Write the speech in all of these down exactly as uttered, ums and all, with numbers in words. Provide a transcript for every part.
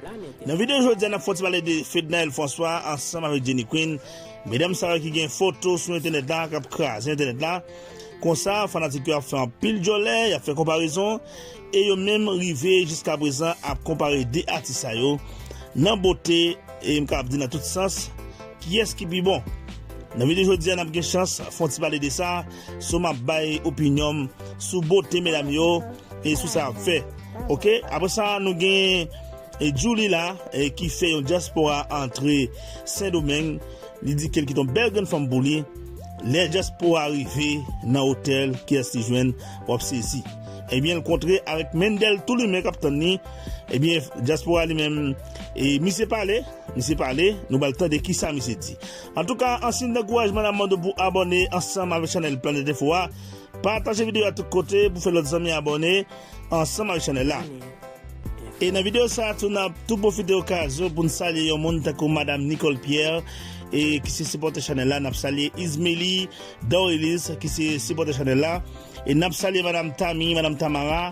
Nan videyo jodi a, n ap fè yon ti pale de Fednaelle François ansanm avèk Jenny Queen. Medam sa yo ki gen foto sou entènèt la, k ap kraze entènèt la. Konsa, fanatik yo ap fè anpil djòlè, y ap fè konparezon, e yo menm rive jiska prezan ap konpare de atis sa yo nan bote, e m kapab di nan tout sans, kiyès ki pi bon. Nan videyo jodi a, n ap gen chans fè yon ti pale de sa, so m ap bay opinyon m sou bote medam yo, e sou sa y ap fè. Oke, apre sa, nou gen, e, Djouly la, e, ki fè yon dyaspora antre Sendomeng. Li di ke l kite yon bèl grenn fanm pou li. Lè dyaspora rive nan otèl, kiyès li jwenn, w ap sezi. Ebyen, l kontre avèk Mendel Toulimen k ap tann li. Ebyen, dyaspora li menm, e, misye pale, misye pale, nou ba l tande kisa misye di. Antouka, ann siy ankourajman, n ap mande w pou abòne ansanm avèk chanèl Planet Info a. Pataje videyo a tout kote pou fè lòt zanmi abòne ansanm avèk chanèl la. E nan videyo sa a tou, n ap tou pwofite okazyon pou n salye yon moun tankou Madam Nicole Pierre, e ki se sipòtè chanèl la. N ap salye Ismeli Dorilis, ki se sipòtè chanèl la. E n ap salye Madam Tami, Madam Tamara.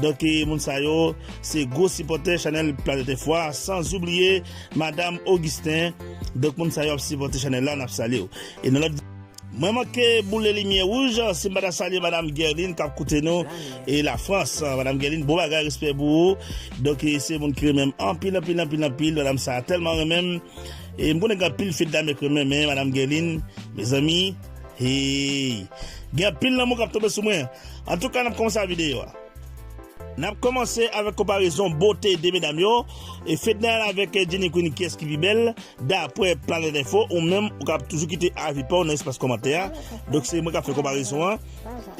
Donk, e, moun sa yo, se gwo sipòtè chanèl Planet Info a. San oubliye Madam Augustin. Donk, moun sa yo ap sipòte chanèl la, n ap salye w. E nan lòt Mwen manke boule limyè wouj, si m pa ta salye Madam Guerline k ap koute nou, e Lafrans. Madam Guerline, bon bagay, respè pou ou. Donk, e, se moun ki renmen m anpil, anpil, anpil, anpil. Madam sa a tèlman renmen m. E m konnen gen anpil fi dame k renmen m, men Madam Guerline, mezanmi, hey, gen anpil lanmou k ap tonbe sou mwen. Antouka, n ap kòmanse ak videyo a. N ap kòmanse avèk konparezon bote de medam yo, e Fednaelle avèk Jenny Queen, kiyès ki pi bèl, daprè Planet Info, ou menm, ou kab toujou kite avi pa w nan espas kòmantè a. Donk, se mwen k ap fè konparezon an.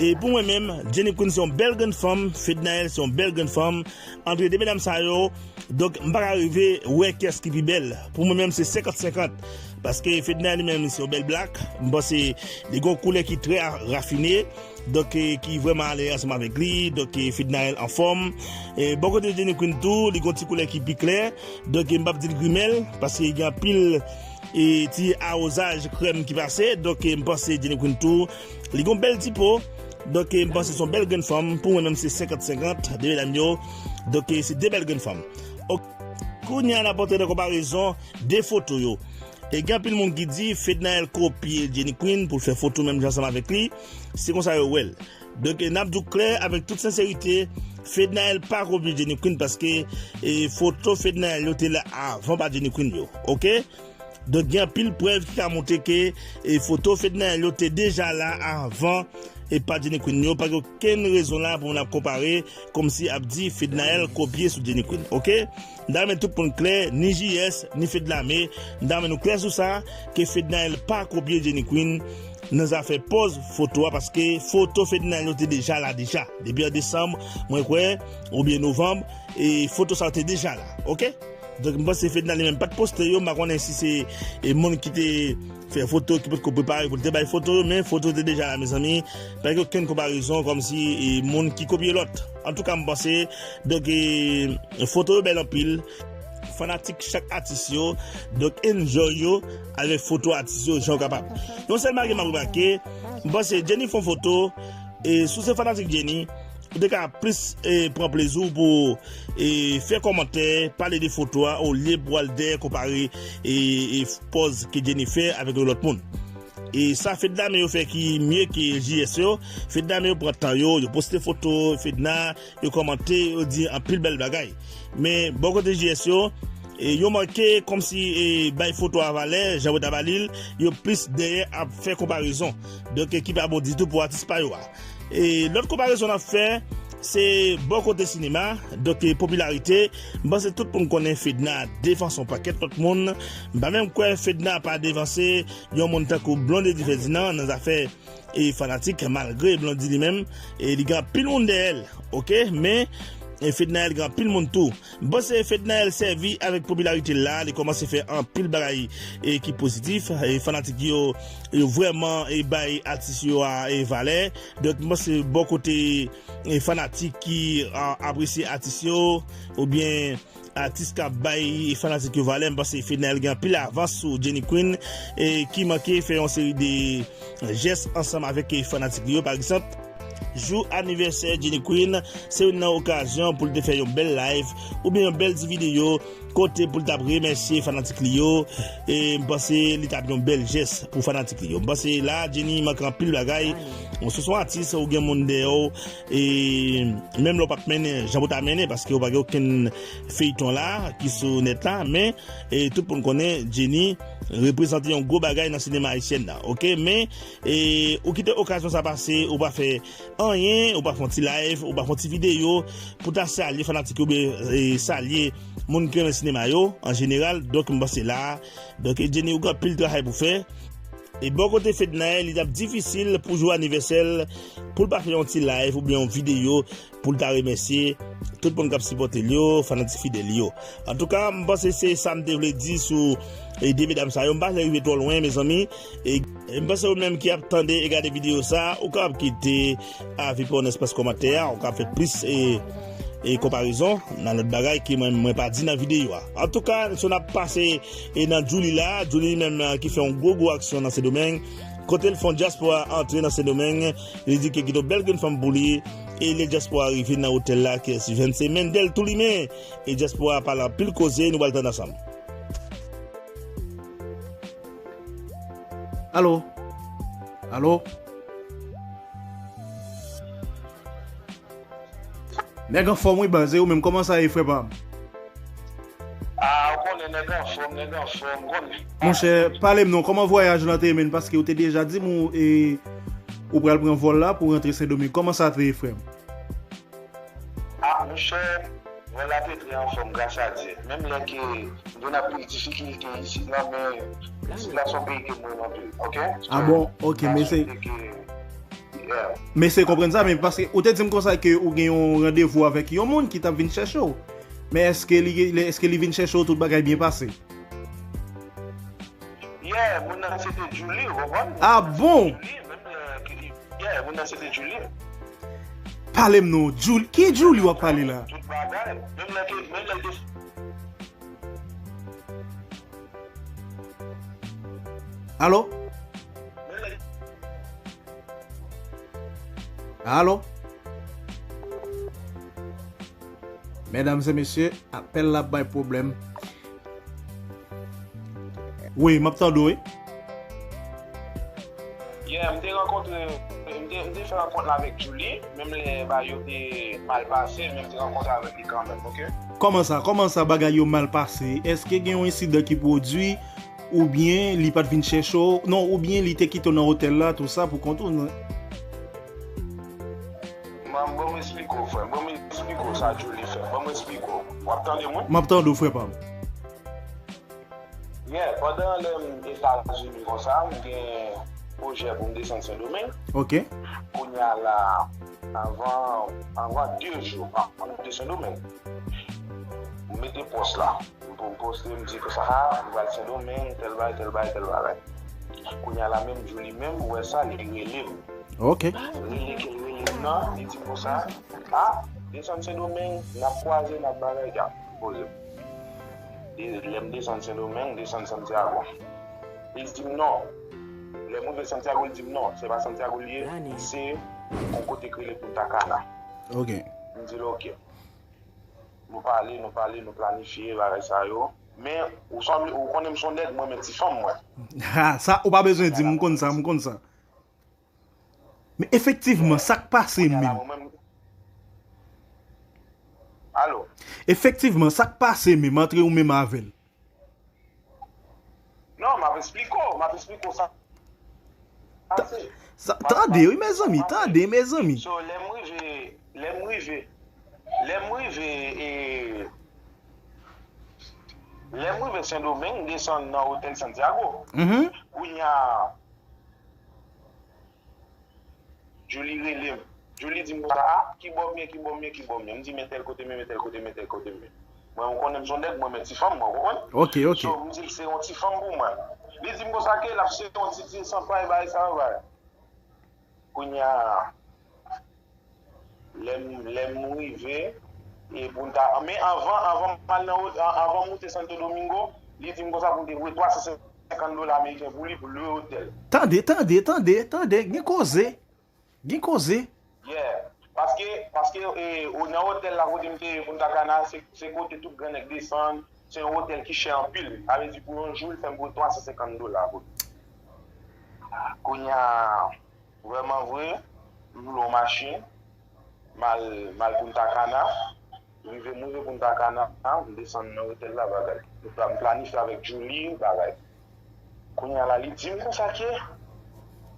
E pou mwen menm, Jenny Queen se yon bèl grenn fanm, Fednaelle se yon bèl grenn fanm. Antre de medam sa yo, donk, m pa ka rive wè kiyès ki pi bèl. Pou mwen menm, se senkant senkant. Paske Fednaelle li menm, li se yon bèl blak. M panse li gen yon koulè ki trè a-, rafine. Donk, e, ki vrèman alèz ansanm avèk li. Donk, e, Fednaelle anfòm. E, bò kote Jenny Queen tou, li gen yon ti koulè ki pi klè. Donk, e, m p ap di l grimèl, paske gen anpil, e, ti awozaj krèm ki pase. Donk, e, m panse Jenny Queen tou, li gen yon bèl ti po. Donk, e, m panse se yon bèl grenn fanm. Pou mwen menm, se senkant senkant, de medam yo. Donk, e, se de bèl grenn fanm. Ok. Kounye a, n ap antre nan konparezon de foto yo. E gen anpil moun ki di Fednaelle kopye Jenny Queen pou l fè foto menm jan ansanm avèk li. Se konsa yo wè l. Donk, e, n ap di w klè, avèk tout senserite, Fednaelle pa kopye Jenny Queen paske, e, foto Fednaelle yo te la avan pa Jenny Queen yo. Oke? Donk, gen anpil prèv ki ka montre ke, e, foto Fednaelle yo te deja la avan, e, pa Jenny Queen yo. Pa gen okenn rezon la pou n ap konpare, kòmsi ap di Fednaelle kopye sou Jenny Queen. Oke? M ta renmen tout moun klè, ni J S, ni Fedlame. M ta renmen nou klè sou sa, ke Fednaelle pa kopye Jenny Queen nan zafè pòz foto a, paske foto Fednaelle yo te deja la deja. Depi an desanm, mwen kwè, oubyen novanm, e foto sa yo te deja la. Oke? Donk, m panse Fednaelle li menm pa t poste yo. M pa konnen si se, e, moun ki te fè foto, ki potko prepare pou l te bay foto yo, men foto yo te deja la, mezanmi. Pa gen okenn konparezon kòmsi, e, moun ki kopye lòt. Antouka, m panse, donk, e, foto yo bèl anpil. Fanatik chak atis yo, donk, enjoy yo avèk foto atis yo jan yo kapab. Yon sèl bagay m ap remake, m panse Jenny fè yon foto, e, si w se fanatik Jenny, ou te ka plis, e, pran plezi w pou, e, fè kòmantè, pale de foto a, olye pou w al dèyè konpare, e, e, pòz ke Jenny fè avèk yon lòt moun. E sa Fedlame yo fè ki mye ke J S yo. Fedlame yo pran tan yo, yo poste foto Fedna, yo kòmante, yo di anpil bèl bagay. Men bò kote J S yo, e, yo manke kòmsi, e, bay foto a valè, jan yo ta ba li l, yo plis dèyè ap fè konparezon. Donk, e, ki pa bon ditou pou atis pa yo a. E lòt konparezon n ap fè, se bò kote sinema, donk, e, popilarite. M panse tout moun konnen Fedna devanse yon pakèt lòt moun. M pa menm kwè Fedna pa devanse yon moun tankou Blondedy Ferdinand nan zafè, e, fanatik, malgre Blondy li menm, e, li gen anpil moun dèyè l, oke? Men, e, Fednaelle gen anpil moun tou. M panse Fednaelle sèvi avèk popilarite l la, li kòmanse fè anpil bagay, e, ki pozitif, e, fanatik yo, yo vrèman, e, bay atis yo a, e, valè. Donk, m panse bò kote, e, fanatik ki, a, apresye atis yo, oubyen atis k ap bay fanatik yo valè, m panse Fednaelle gen anpil avans sou Jenny Queen, e ki manke fè yon seri de jès ansanm avèk fanatik li yo. Pa egzanp, Jou anivèsè Jenny Queen, se youn nan okazyon pou l te fè yon bèl live oubyen yon bèl ti videyo kote pou l t ap remèsye fanatik li yo. E m panse li t ap yon bèl jès pou fanatik li yo. M panse la, Jenny manke anpil bagay. Bon, si w se yon atis, ou gen moun dèyè w, e menm lè w p ap mennen jan pou w ta mennen, paske w pa gen okenn feyton la ki sou nèt la, men, e tout moun konnen Jenny reprezante yon gwo bagay nan sinema ayisyèn nan, oke? Men, e ou kite okazyon sa pase, ou pa fè anyen, ou pa fè yon ti live, ou pa fè yon ti videyo pou ta salye fanatik yo, oubyen, e, salye moun ki renmen sinema yo, an jeneral. Donk, m panse la, donk, e Jenny, ou gen anpil travay pou fè. E bò kote Fednaelle, li t ap difisil pou jou anivèsè l, pou l pa fè yon ti live oubyen yon videyo pou l ta remèsye tout moun k ap sipòte l yo, fanatik fidèl yo. Antouka, m panse se sa m te vle di sou, e, de medam sa yo. M pa vle rive twò lwen, mezanmi. E, e m panse ou menm ki ap tande e gade videyo sa, ou kapab kite avi pa w nan espas kòmantè a, ou kapab fè plis, e, e konparezon nan lòt bagay ke mwen, mwen pa di nan videyo a. Antouka, si n ap pase, e, nan Djouly la, Djouly li menm, e, ki fè yon gwo, gwo aksyon nan Sendomeng, kote l fè yon dyaspora antre nan Sendomeng, li di ke gen yon bèl grenn fanm pou li, e lè dyaspora rive nan otèl la, ke se Vennse Mendel tou limen, e dyaspora pale anpil koze, nou pral tande ansanm. Alo? Alo? Nèg anfòm wi baz, e ou menm, kòman sa ye, frè pa m? Ah, ou konnen nèg anfòm, nèg anfòm, ou konnen. Monchè, pale m non, kòman vwayaj lan te ye, menm, paske ou te deja di m ou, e, ou pral pran vòl la pou rantre Sendomeng. Kòman sa te ye, frè m? Ah, monchè, vòl la te trè anfòm, gras a Dye. Menm lè ke m gen anpil difikilte isit la, men isit la se yon peyi ke m renmen anpil, oke? Ah bon? Oke, men se, yeah. Men se konprann sa, men paske ou te di m konsa ke ou gen yon randevou avèk yon moun ki t ap vin chèche w. Men èske li, èske li vin chèche w, tout bagay byen pase? Yeah, moun nan se te Djouly, ou konprann? Ah bon? Djouly, menm lè ke li, yeah, moun nan se te Djouly. Pale m non, Djouly, ki Djouly w ap pale la? Tout bagay, menm lè ke, menm lè l te Alo? Alo? Medam e mesye, apèl la ap bay pwoblèm. Wi, m ap tande w, wi. Yeah, m te rankontre, m te, m te fè rankont la avèk Djouly, menm lè bagay yo te mal pase, men m te rankontre avèk li kanmenm, oke? Kòman sa? Kòman sa bagay yo mal pase? Èske gen yon ensidan ki pwodui? Oubyen li pa t vin chèche w? Non, oubyen li te kite w nan otèl la, tou sa, pou kont ou, non? Ban m, ban m eksplike w, frè. Ban m eksplike w sa Djouly fè. Ban m eksplike w. W ap tande mwen? M ap tande w, frè pa m. Yeah, pandan lè m Etazini konsa, m gen pwojè pou m desann Sendomeng. Oke. Kounye a la, avan, avan de jou, m ap monte Sendomeng. M mete pòs la. M pou m poste, m di konsa, ah, m pral Sendomeng, tèl bagay, tèl bagay, tèl bagay. Kounye a la menm, Djouly menm, ou wè sa, li rele m. Oke. Rele ke l rele m nan, li di m konsa, ah, desann Sendomeng, n ap kwaze, n ap bagay, ya, poze. E lè m desann Sendomeng, m desann Santiago. Li di m non. Lè m rive Santiago, li di m non, se pa Santiago li ye, se yon kote k rele Punta Cana. Oke. M di l oke. Nou pale, nou pale, nou planifye bagay sa yo. Men, ou sanble, ou konnen m se yon nèg, mwen renmen ti fanm, mwen. Ha, sa, ou pa bezwen di m, m konn sa, m konn sa. Men efektivman, sa k pase menm? Alo? Efektivman, sa k pase menm antre ou menm avè l? Non, m ap eksplike w, m ap eksplike w sa k pase. Sa, tande, wi, mezanmi, tande, mezanmi. So, lè m rive, lè m rive, lè m rive, e, lè m rive Sendomeng, m desann nan otèl Santiago. Mhm. Kounye a, Djouly rele m. Djouly di m konsa, ah, ki bò m ye, ki bò m ye, ki bò m ye. M di, men tèl kote m ye, men tèl kote m ye, men tèl kote m ye. Mwen, ou konnen m se yon nèg, mwen renmen ti fanm, mwen, ou konprann? Oke, oke. So, m di l se yon ti fanm pou mwen. Li di m konsa ke l ap se yon ti, ti sanpay, bagay sa yo, bagay. Kounye a, lè m, lè m rive, e pou n ta, men anvan, anvan m al nan, anvan m moute Santo Domingo, li di m konsa pou m te voye twa san senkant dola ameriken pou li, pou lwe otèl. Tande, tande, tande, tande, gen koze. Gen koze. Yeah. Paske, paske e, o- nan otèl la kote m te ye Punta Cana, se, se kote tout gran nèg desann. Se yon otèl ki chè anpil. Sa vle di pou yon jou, li fè m peye twa san senkant dola pou li. Kounye a, vrèman vre, m lwe yon machin, m al, m al Punta Cana. Rive, m rive Punta Cana, m desann nan otèl la, bagay. M pla- m planifye avèk Julie, bagay. Kounye a la, li di m konsa ke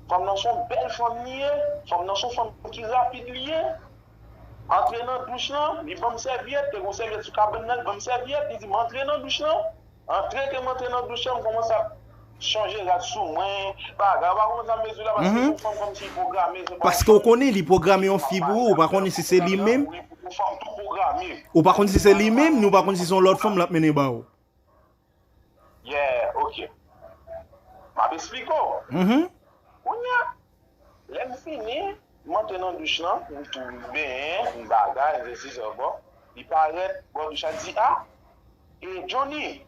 fanm nan se yon bèl fanm li ye, fanm nan se yon fanm ki rapid li ye. Antre nan douch lan, li ban m sèvyèt, te gen yon sèvyèt sou kabann nan, li ban m sèvyèt, li di m antre nan douch lan. Antre ke m antre nan douch lan, m kòmanse ap chanje rad sou mwen, bagay, ou pa konprann sa m vle di w la, paske se yon fanm kòmsi li pwograme, se pa yon fanm. Paske w konnen li pwograme yon fi pou ou, ou pa konnen si se li menm. Yon fanm tou pwograme. Ou pa konn si se li menm, ni ou pa konn si se yon lòt fanm l ap mennen ba ou. Yeah, ok. M ap esplike w. Mhm. Kounye a, lè m fini, m antre nan douch lan, m tou benyen, m bagay, m sesi sa bò. Li parèt bò douch la, di, a, e Johnny,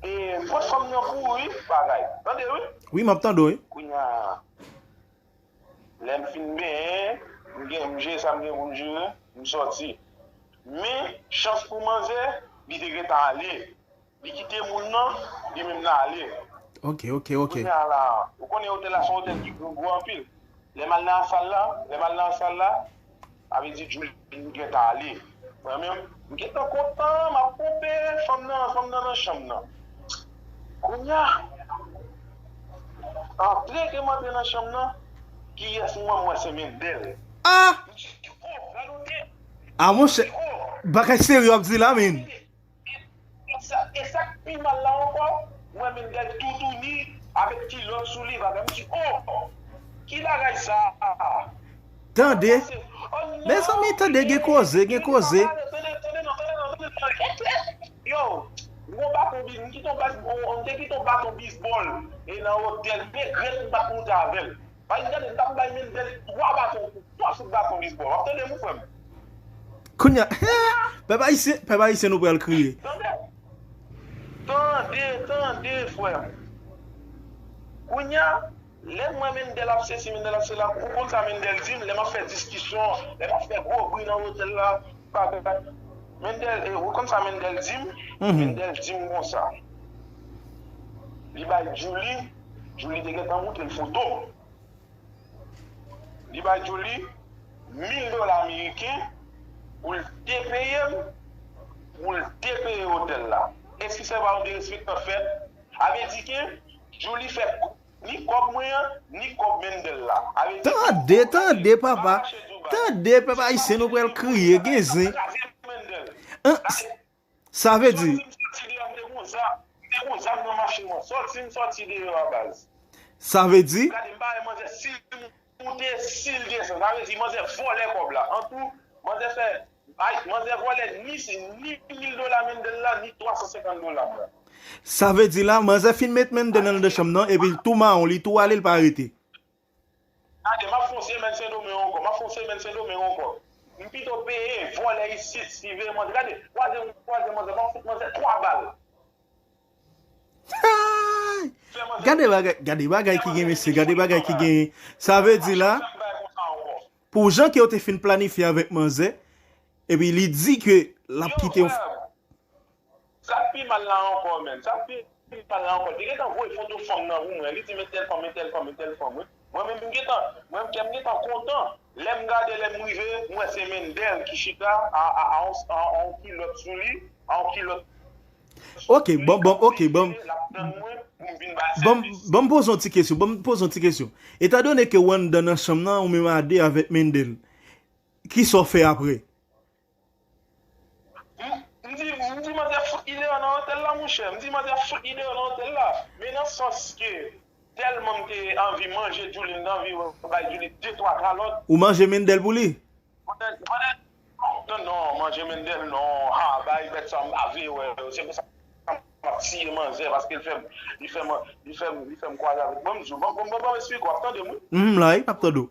e m pot fanm nan pou ou, wi, bagay. Tande, wi. Wi, m ap tande w, wi. Kounye a, lè m fin benyen, m gen, m jere sa m gen pou m jere, m sòti. Men, chans pou manzè, li te gentan ale. Li kite moun nan, li menm l ale. Ok, ok, ok. Kounye a la, ou konnen otèl la se yon otèl ki gwo, gwo anpil. Lè m al nan sal la, lè m al nan sal la, sa vle di Julie gentan ale. Mwen menm, m gentan kontan, m ap ponpe, fanm nan, fanm nan nan chanm nan. Kounye a, antre ke m antre nan chanm nan, kiyès m wè, m wè se Mendel. Ah! M di, oh, gade yon nèg. Ah, monchè, bagay serye w ap di la, men. E sa, e sa k pi mal la ankò, m wè Mendel toutouni avèk kilòt sou li, bagay. M di, oh, ki bagay sa a? Tande. Mezanmi, tande, gen koze, gen koze. Tande, tande, non, tande, non, tande, tande. Yo, m gon baton bis, m kite yon bas, m te kite yon baton bisbòl e nan otèl, m regrèt m pa t moute avè l. Bay, gade, m t ap bay Mendel twa baton, twa kout baton bisbòl. W ap tande m, wi, frè m? Kounye a, pèp ayisyen, pèp ayisyen, nou pral kriye. Tande, tande, tande, frè m. Kounye a, lè m wè Mendel ap sesi, Mendel ap sela, ou konn sa Mendel di m, lè m ap fè diskisyon, lè m ap fè gwo bri nan otèl la, bagay. Mendel, e, ou konn sa Mendel di m? Mhm. Mendel di m konsa. Li bay Julie, Julie te gentan montre l foto. Li bay Julie mil dola ameriken pou l te peye m, pou l te peye otèl la. Èske se pa yon derespektan fèt? Sa vle di ke Julie fè ni kòb mwen an, ni kòb Mendel la. Sa vle di Tande, tande, papa. Tande, pèp ayisyen, nou pral kriye, gen zen. Kraze Mendel. An, s- Sa vle di. Sòti, m sòti deyò, m te gon zam. M te gon zam nan machin mwen. Sòti, m sòti deyò a baz. Sa vle di. Gade, m pa wè manzè si l moute, si l desann. Sa vle di, manzè vòlè kòb la. An tou, manzè fè, ay, manzè vòlè ni, ni mil dola Mendel la, ni twa san senkant dola m nan. Sa vle di la, manzè fin met Mendel anndan chanm nan, epi l tou mawon, li tou ale, l pa rete. Gade, m ap fè yon semèn Sendomeng ankò, m ap fè yon semèn Sendomeng ankò. M pito peye vòlè isit, siveye manzè. Gade, kwaze m kwaze manzè, m ap fout manzè twa bal. Ay! Gade bagay, gade bagay ki gen, mesye, gade bagay ki gen. Sa vle di la, pou jan ke yo te fin planifye avèk manzè, epi li di ke l ap kite yon. Sa k pi mal la ankò, menn. Sa k pi mal la ankò. Li gentan voye foto fanm nan pou mwen. Li di, men tèl fanm, men tèl fanm, men tèl fanm, wi. Mwen menm, m gentan, mwen, kè m gentan kontan. Lè m gade, lè m rive, m wè se Mendel ki chita a, a, a, on, a, a on kilòt sou li, a on kilòt. Ok, bon, bon, ok, bon. L ap tann mwen pou m vin bay sèvis. Bon, m poze yon ti kesyon, bon, m poze yon ti kesyon. Etandone ke w anndan nan chanm nan, ou menm a de avèk Mendel, kisa w fè apre? M, m di, m di manzè fout li deyò nan otèl la, monchè. M di manzè fout li deyò nan otèl la. Men nan sans ke tèlman m te anvi manje Djoulie, m te anvi bay Djoulie de twa kalòt. Ou manje Mendel pou li? Manje, manje, non, non, manje Mendel, non. Ha, bay bèt sa, m pa vle wè. Se pou sa m ap tiye manzè, paske l fè m, li fè m, li fè m, li fè m kwaze avèk. Bon, m di w, bon, bon, bon, bon, esplike w, w ap tande m, wi. M la, wi, m ap tande w.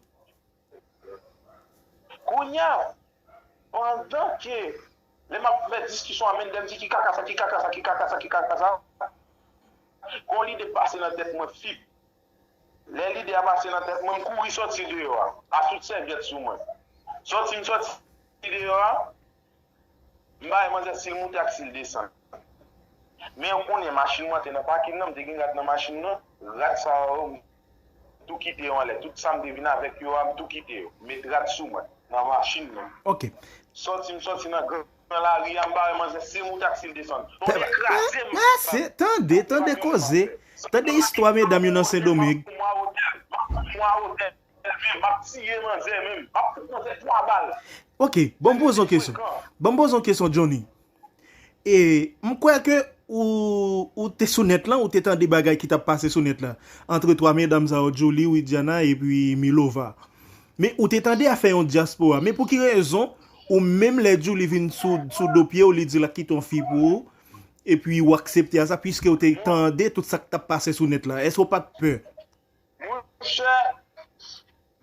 Kounye a, pandan ke lè m ap fè diskisyon a Mendel, m di ki kaka sa, ki kaka sa, ki kaka sa, ki kaka sa, gon lide pase nan tèt mwen, Fip. Lè lide a pase nan tèt mwen, m kouri sòti deyò a, ak tout sèvyèt sou mwen. Sòti m sòti deyò a, m ba manzè si l monte ak si l desann. Men ou konnen machin mwen te nan pakin nan, m te gen rad nan machin nan, rad sa yo, m tou kite yo anlè. Tout sa m te vin avèk yo a, m tou kite yo. M met rad sou mwen, nan machin nan. Ok. Sòti m sòti nan gran lari a, m ba manzè si l monte ak si l desann. Tonnè kraze m. Mèsi, tande, tande koze. Tande istwa medam yo nan Sendomeng. M ap fout manzè twa bal. Ok, bon, m poze yon kesyon. Bon, m poze yon kesyon, Johnny. E m kwè ke ou, ou te sou nèt lan, ou te tande bagay ki t ap pase sou nèt la. Antre twa medam sa yo, Julie, Widiana, epi Milova. Men ou te tande afè yon dyaspora. Men pou ki rezon, ou menm lè Julie vin sou, sou do pye w, li di l ap kite yon fi pou ou, epi ou aksepte a sa, piske ou te tande tout sa k t ap pase sou nèt la. Èske ou pa t pè? Monchè,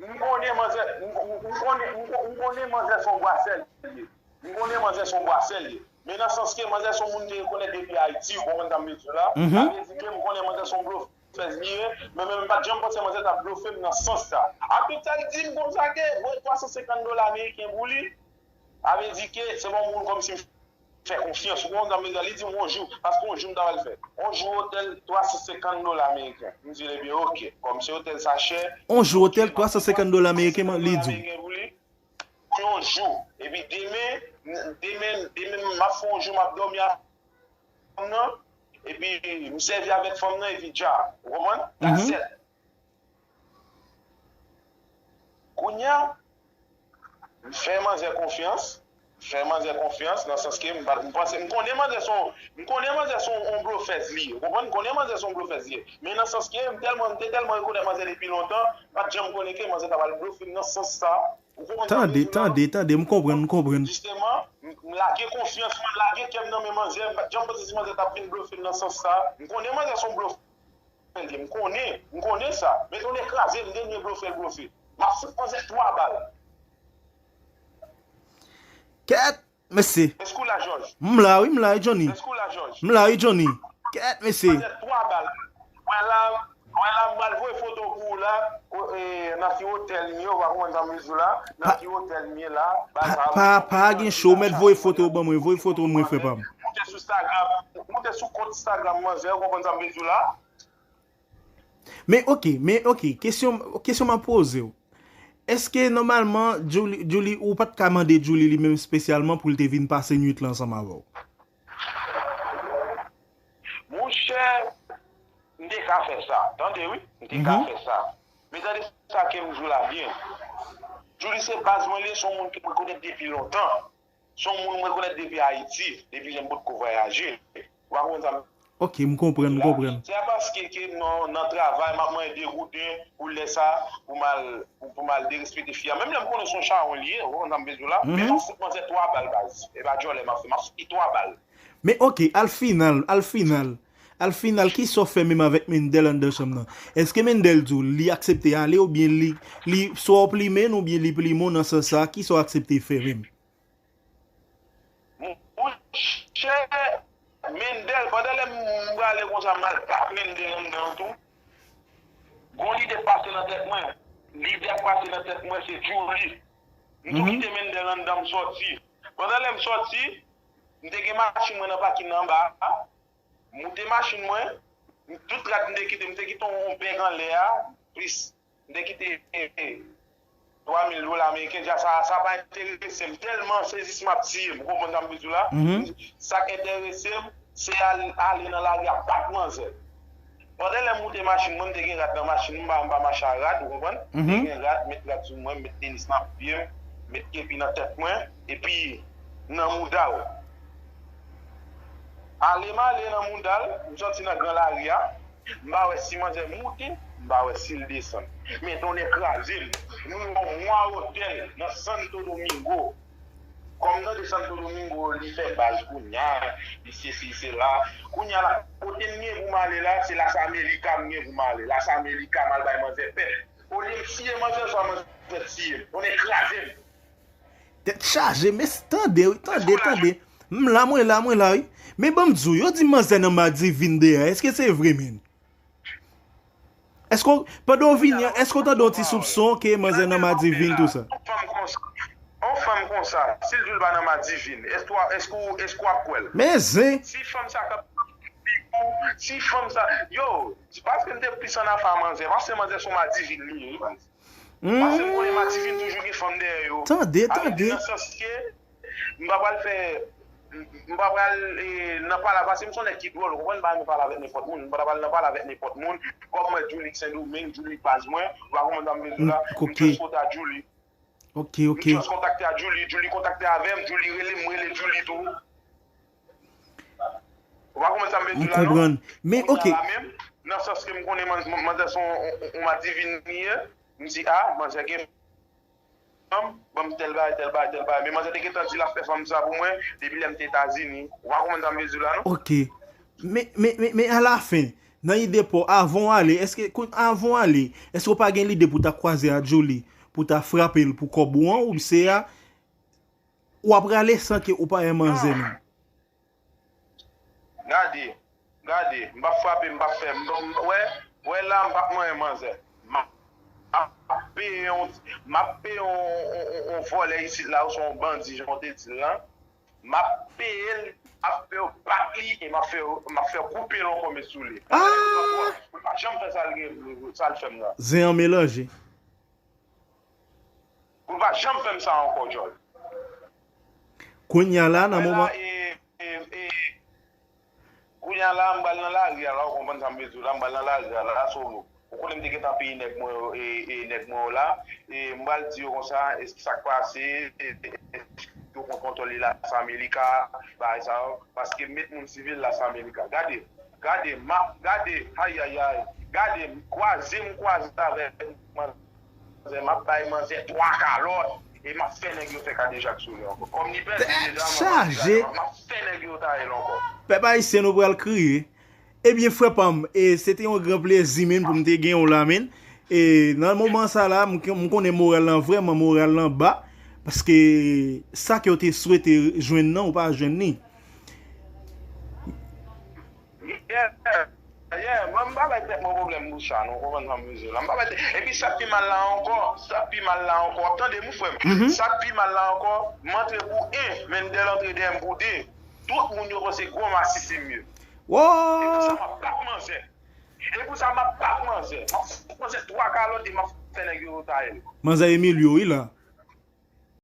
m konnen manzè, m, m, m konnen, m, m konnen manzè se yon bwasè l ye. M konnen manzè se yon bwasè l ye. Men nan sans ke manzè se yon moun m te rekonèt depi Ayiti, ou konprann sa m vle di w la? Mhm. Sa vle di ke m konnen manzè se yon blofèz li ye, men, men m pa t janm panse manzè t ap blofe m nan sans sa. Ak tout sa l di m konsa ke voye twa san senkant dola ameriken pou li, sa vle di ke se pa yon moun kòmsi m fè konfyans. Ou konprann sa m vle di w la? Li di m yon jou, paske yon jou m ta pral fè. Yon jou otèl twa san senkant dola ameriken. M di l, ebyen, oke. Kòm se otèl sa chè, yon jou otèl twa san senkant dola ameriken, li di w. Yon jou. Epi demen, demen, demen, m ap fè yon jou, m ap dòmi ak fanm nan. Epi, m sèvi avèk fanm nan, epi dja. Ou konprann? Mhm. That's it. Kounye a, m fè manzè konfyans, m fè manzè konfyans, nan sans ke m pa, m panse, m konnen manzè se yon, m konnen manzè se yon, yon blofèz li ye, ou konprann? M konnen manzè se yon blofèz li ye. Men nan sans ke m tèlman, m te tèlman rekonèt manzè depi lontan, m pa t janm konnen ke manzè ta pral blofe m nan sans sa. Ou konprann sa m vle di w la? Tande, tande, tande, m konprann, m konprann. Jisteman, m, m lage konfyans mwen, m lage kè m nan men manzè, m pa t janm panse si manzè t ap vin blofe m nan sans sa. M konnen manzè se yon blofèz. M konnen, m konnen sa. Men tonnè kraze m, dènye blofè l blofe. M ap fout manzè twa bal. Kèt, mesye. Èske w la, Jòj? M la wi, m la wi, Johnny. Èske w la, Jòj? M la wi, Johnny. Kèt, mesye. Manzè twa bal. Mwen la, mwen la, m pral voye foto pou ou la. O, e, nan ki otèl m ye, ou pa konprann sa m vle di w la. Nan ki otèl m ye la. Pa, pa, pa gen cho, mèt voye foto ban mwen, voye foto mwen, frè pa m. Moute sou Instagram, moute sou kont Instagram manzè, ou konprann sa m vle di w la. Men oke, men oke, kesyon, kesyon m ap poze w. Èske nòmalman, Julie, Julie, ou pa t ka mande Julie li menm espesyalman pou l te vin pase nuit lan ansanm avè w? Monchè, m te ka fè sa. Tande wi, m te ka fè sa. Men tande sa ke m di w la byen. Julie se baz mwen li ye, se yon moun ke mwen konèt depi lontan. Se yon moun mwen konèt depi Ayiti, depi lè m potko vwayaje. Ou pa konprann sa m... Ok, m konprann, m konprann. Se pa paske ke nan, nan travay, m ap manyen de gouden pou lè sa, pou m al, pou, pou m al derespekte fi a. Menm lè m konnen se yon chawony li ye, ou konprann sa m vle di w la? Men m ap fout manzè twa bal, baz. E pa djòlè m ap fè, m ap fout li twa bal. Men ok, al final, al final. Al final, kisa w fè menm avèk Mendel anndan chanm nan? Èske Mendel di w li aksepte ale oubyen li, li swa w plimen l oubyen li plimen w nan sans sa, kisa w aksepte fè menm? Monchè, Mendel, pandan lè m prale konsa, m al bat Mendel anndan tou. Gon lide k pase nan tèt mwen. Lide k pase nan tèt mwen, se Djouly. M tou kite Mendel anndan, m sòti. Pandan lè m sòti, m te gen machin mwen nan pakin nan anba a. M moute machin mwen, m, tout rad m te kite, m te kite yon, yon bèg anlè a, plis m te kite, eh, eh, twa mil dola ameriken, dja sa, sa pa enterese m. Tèlman sezisman ap tiye m, ou konprann sa m vle di w la? Sa k enterese m, se al, ale nan lari a bat manzè. Pandan lè m moute machin mwen, m te gen rad nan machin mwen, m pa, m pa mache a rad, ou konprann? M te gen rad, met rad sou mwen, met tenis nan pye m, met kepi nan tèt mwen, epi nan mouda w. Ale m ale nan mouda l, m sòti nan gran lari a, m pa wè si manzè moute, m pa wè si l desann. Men tonnè kraze m, nou yon mwa otèl nan Santo Domingo. Kòm m tande Santo Domingo, li fè baz kounye a, li sesi, li sela. Kounye a la, kote m gen pou m ale la, se Las Américas m gen pou m ale. Las Américas, m al bay manzè pèp. Olye m tiye manzè, swa manzè tiye m. Tonnè kraze m. Tèt chaje, men tande, wi, tande, tande. M la, mwen la, mwen la, wi. Men ban m di w, yo di manzè nan Madivin deyò, èske se vre, menn? Èske w, pandan w vini an, èske w tande yon ti soupson ke manzè nan madivin tou sa? On fanm konsa, on fanm konsa, si l di l pa nan madivin, èske w ap kwè l? Men zen! Si fanm sa k ap, si fanm sa, yo, se paske m te plis an afa manzè, paske manzè se yon madivin li ye, baz. Paske m konnen madivin toujou gen fanm dèyè yo. Tande, tande. Nan sans ke m pa pral fè, m pa pral nan pale, paske m se yon nèg ki dwòl, ou konprann, m pa renmen pale avèk nenpòt moun, m pa pral nan pale avèk nenpòt moun. Kòm mwen Djouly Sendomeng, Djouly baz mwen, ou pa konprann sa m vle di w la, m just kontakte Djouly. Ok, ok. M just kontakte a Djouly, Djouly kontakte avè m, Djouly rele m, m rele Djouly tou. Ou pa konprann sa m vle di w la non? M konprann. Men ok. Kounye a la menm, nan sans ke m konnen manzè se yon madivin li ye, m di a, manzè gen fanm, ban m tèl bagay, tèl bagay, tèl bagay. Men manzè te gentan di l ap fè fanm sa pou mwen depi lè m te Etazini. Ou pa konprann sa m vle di w la non? Ok. Men, men, men, men alafen, nan ide pa w, avan w ale, èske, avan w ale, èske w pa gen lide pou w ta kwaze a Djouly, pou w ta frape l pou kòb ou an, ou se a, w ap rale san ke ou pa renmen manzè menm? Gade, gade, m p ap frape, m p ap fè, m, m, wè, wè la, m p ap manyen manzè. M ap, m ap peye yon, m ap peye yon, yon, yon, yon vòlè isit la, oswa yon bandi, jan w te di l lan. M ap peye l, m ap fè yo bat li, e m ap fè, m ap fè koupe l ankò, men sou li. Pou l pa janm fè sa l gen, sa l fè m la. Zen an melanje. Pou l pa janm fè m sa ankò, djòl. Kounye a la, nan moman. Kounye a la, m pral nan lari a la, ou konprann sa m vle di w la, m pral nan lari a la, solo. Ou konnen m te gentan peye nèg mwen yo, e, e nèg mwen yo la, e m pral di yo konsa, e sa k pase, e, e, e, yo pran kontwòl Las Americas, bagay sa yo, paske m met moun sivil Las Americas. Gade, gade, m ap, gade, ayayay, gade, kwaze m kwaze avèk manzè, m ap bay manzè twa kalòt, e m ap fè nèg yo fè kadejak sou li ankò. Kòm li pèdi deja, m ap fè nèg yo taye l ankò. Pèp ayisyen, nou pral kriye. Ebyen, frè pa m, e, se te yon gran plezi, menn, pou m te gen w la, menn. E, nan moman sa la, m, m konnen moral lan vrèman, moral lan ba, paske sa ke w te swete jwenn nan, ou pa jwenn li. Yeah, yeah, mwen m pa bay tèt mwen pwoblèm pou sa, non, konprann sa m vle di w la. M pa bay tèt, epi sa k pi mal la ankò, sa k pi mal la ankò, w ap tande m, wi, frè m? Sa k pi mal la ankò, m antre pou en, Mendel antre dèyè m pou de. Tout moun yo panse gwo masisi m ye. E pou sa m ap bat manzè. E pou sa m ap bat manzè. M ap fout manzè twa kalòt e m ap fè nèg yo taye l. Manzè Emilio, wi la.